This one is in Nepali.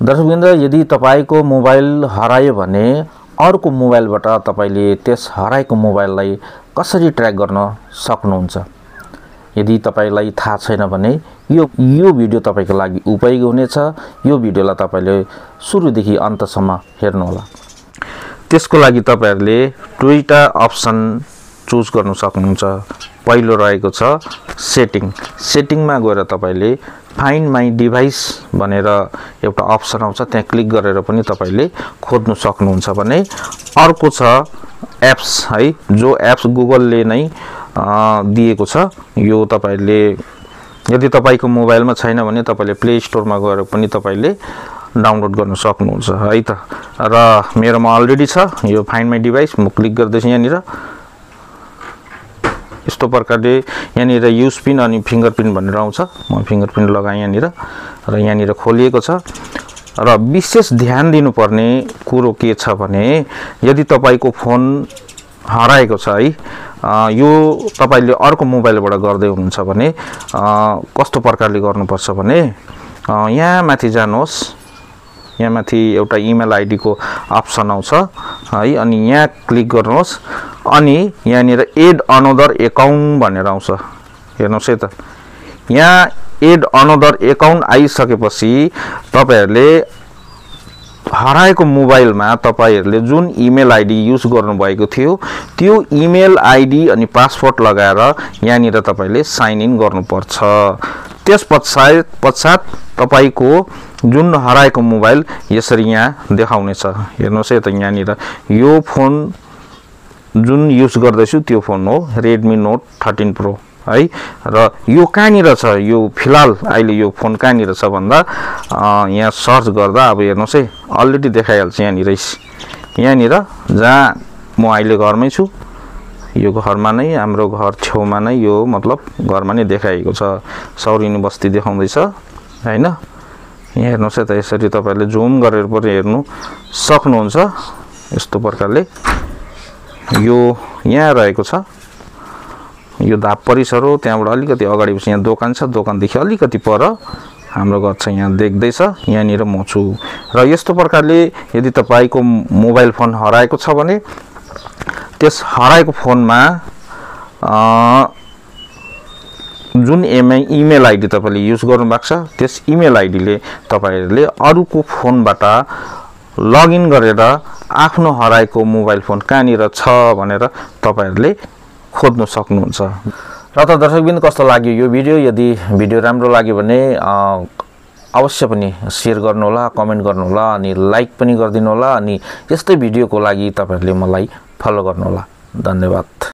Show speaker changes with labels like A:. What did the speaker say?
A: दर्शकवृन्द, यदि तपाईको मोबाइल हरायो भने अर्को मोबाइलबाट तपाईले त्यस हराएको मोबाइललाई कसरी ट्र्याक गर्न सक्नुहुन्छ। यदि तपाईलाई थाहा छैन भने यो भिडियो तपाईको लागि उपयोगी हुनेछ। यो भिडियोलाई तपाईले सुरुदेखि अन्तसम्म हेर्नुहोला। त्यसको लागि तपाईहरुले दुईटा अप्सन चुज गर्न सक्नुहुन्छ। पहिलो रहेको छ सेटिङमा गएर तपाईले फाइन्ड माई डिभाइस भनेर एउटा अप्सन आउँछ, त्यहाँ क्लिक गरेर पनि तपाईले खोज्न सक्नुहुन्छ भने अर्को छ एप्स है, जो एप्स गुगलले नै दिएको छ। यो तपाईले यदि तपाईको मोबाइलमा छैन भने तपाईले प्ले स्टोरमा गएर पनि तपाईले डाउनलोड गर्न सक्नुहुन्छ है त। र मेरोमा अलरेडी छ यो फाइन्ड माई डिभाइस। म क्लिक गर्दैछु यहाँनिर। यस्तो प्रकारले यहाँनिर युज पिन अनि फिंगरप्रिन्ट भनेर आउँछ। म फिंगरप्रिन्ट लगाएँ यहाँनिर र यहाँनिर खोलिएको छ। र विशेष ध्यान दिनुपर्ने कुरो के छ भने यदि तपाईको फोन हराएको छ है, यो तपाईले अर्को मोबाइलबाट गर्दै हुनुहुन्छ भने कस्तो प्रकारले गर्नुपर्छ भने यहाँ माथि जानुहोस्। यहाँ माथि एउटा इमेल आईडी को अप्सन आउँछ है, अनि यहाँ क्लिक गर्नुहोस् अनि यहाँनिर एड अनदर अकाउन्ट भनेर आउँछ। हेर्नुहोस् है त, यहाँ एड अनदर अकाउन्ट आइसकेपछि तपाईहरुले हराएको मोबाइलमा तपाईहरुले जुन इमेल आईडी युज गर्नु भएको थियो त्यो इमेल आईडी अनि पासवर्ड लगाएर यहाँनिर तपाईले साइन इन गर्नुपर्छ। त्यस पश्चात तपाईको जुन हराएको मोबाइल यसरी यहाँ देखाउनेछ। हेर्नुहोस् है त, यहाँनिर यो फोन जुन युज गर्दैछु त्यो फोन हो रेडमी नोट 13 प्रो है। र यो कहाँनिर छ, यो फिलहाल अहिले यो फोन कहाँनिर छ भन्दा यहाँ सर्च गर्दा अब हेर्नुहोस् है अलरेडी देखाइहाल्छ। यहाँनिर जहाँ म अहिले घरमै छु, यो घरमा नै, हाम्रो घर छेउमा नै, यो मतलब घरमा नै देखाएको छ। सौरिनी बस्ती देखाउँदैछ हैन। यहाँ हेर्नुहोस् है त, यसरी तपाईले जुम गरेर पनि हेर्नु सक्नुहुन्छ। यस्तो प्रकारले यो यहाँ रहेको छ, यो धाप परिसर हो। त्यहाँबाट अलिकति अगाडि पछि यहाँ दोकान छ, दोकानदेखि अलिकति पर हाम्रो घर छ, यहाँ देख्दैछ। यहाँनिर म छु। र यस्तो प्रकारले यदि तपाईको मोबाइल फोन हराएको छ भने त्यस हराएको फोनमा जुन इमेल आईडी तपाईले युज गर्नु भएको छ त्यस इमेल आईडीले तपाईहरुले अरूको फोनबाट लगइन गरेर आफ्नो हराएको मोबाइल फोन कहाँनिर छ भनेर तपाईहरुले खोज्न सक्नुहुन्छ। र त दर्शकबिन, कस्तो लाग्यो यो भिडियो? यदि भिडियो राम्रो लाग्यो भने अवश्य पनि शेयर गर्नुहोला, कमेन्ट गर्नुहोला अनि लाइक पनि गरिदिनु होला। अनि यस्तै भिडियोको लागि तपाईहरुले मलाई फलो गर्नुहोला। धन्यवाद।